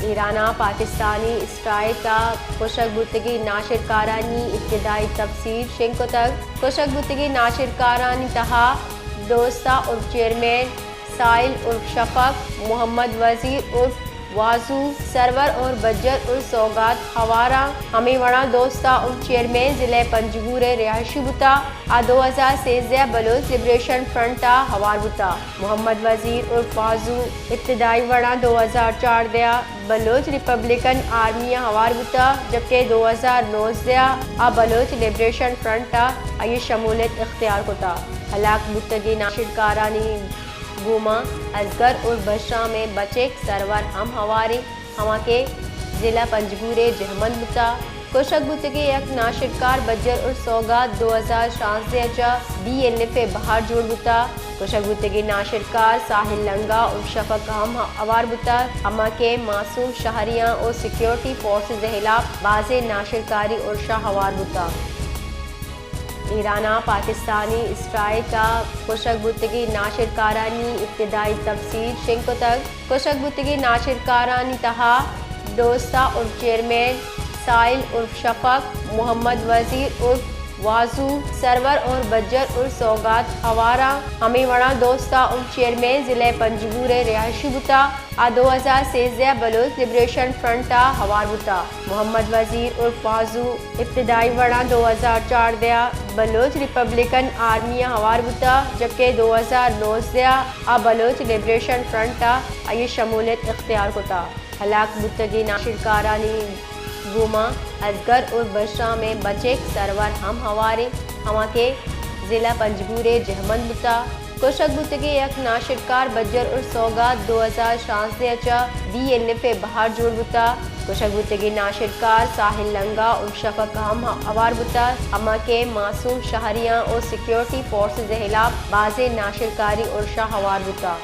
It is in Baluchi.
ایران ءَ پاکستانی اسٹرائیک ءَ کشگ بوتگیں ناشرکارانی ابتدائی تفصیل شنگ کتگ۔ کشگ بوتگیں ناشرکارانی تہا دوستا عرف چیئرمین، ساحل عرف شفق، محمد وزیر عرف وازو، سرور عرف بجر عرف سوگات ہوار اَنت۔ ہمے وڑا دوستا عرف چیئرمین ضلع پنجگور ءِ رہائشی بوتا۔ آ دو ہزار سیزدہ ءَ بلوچ لبریشن فرنٹ ءَ ہوار بوتا۔ محمد وزیر عرف وازو ابتدائی وڑا دو ہزار چاردہ ءَ بلوچ ریپبلکن آرمی ءَ ہوار بوتا، جبکہ دو ہزار نوزدہ ءَ آ بلوچ لبریشن فرنٹ ءَ آئی ءِ شمولیت اختیار کتا۔ ہلاک بوتگیں ناشرکارانی گوما اصغر عرف بشام ءِ بچک سرور ہم ہواریں، ہما کہ ضلع پنجگور ءِ جہمند بوتا۔ کشگ بوتگیں یک ناشرکار بجر عرف سوگات دو ہزار شانزدہ ءَ چہ بی ایل ایف ءِ بہر جوڑ بوتا۔ کشگ بوتگیں ناشرکار ساحل لنگا عرف شفق ہم ہوار بوتا، ہما کہ معصوم شہریاں و سیکیورٹی فورسز ءِ ہلاپ بازیں ناشرکاری عرفاں ہوار بوتا۔ ایران ءَ پاکستانی اسٹرائیک ءَ کشگ بوتگیں ناشرکارانی ابتدائی تفصیل شنگ کتگ۔ کشگ بوتگیں ناشرکارانی تہا دوستا عرف چیئرمین، ساحل عرف شفق، محمد وزیر عرف وازو، سرور عرف بجر عرف سوگات ہوار اَنت۔ ہمے وڑا دوستا عرف چیئرمین ضلع پنجگور ءِ رہائشی بوتا۔ آ دو ہزار سیزدہ ءَ بلوچ لبریشن فرنٹ ءَ ہوار بوتا۔ محمد وزیر عرف وازو ابتدائی وڑا دو ہزار چاردہ ءَ بلوچ ریپبلکن آرمی ءَ ہوار بوتا، جبکہ دو ہزار نوزدہ ءَ آ بلوچ لبریشن فرنٹ ءَ آئی ءِ شمولیت اختیار کتا۔ ہلاک بوتگیں ناشرکارانی گوما اصغر عرف بشام ءِ بچک سرور ہم ہواریں، ہما کہ ضلع پنجگور ءِ جہمند بوتا۔ کشگ بوتگیں یک ناشرکار بجر عرف سوگات دو ہزار شانزدہ ءَ چہ بی ایل ایف ءِ بہر جوڑ بوتا۔ کشگ بوتگیں ناشرکار ساحل لنگا عرف شفق ہم ہوار بوتا، ہما کہ معصوم شہریاں و سیکیورٹی فورسز ءِ ہلاپ بازیں ناشرکاری عرفاں ہوار بوتا۔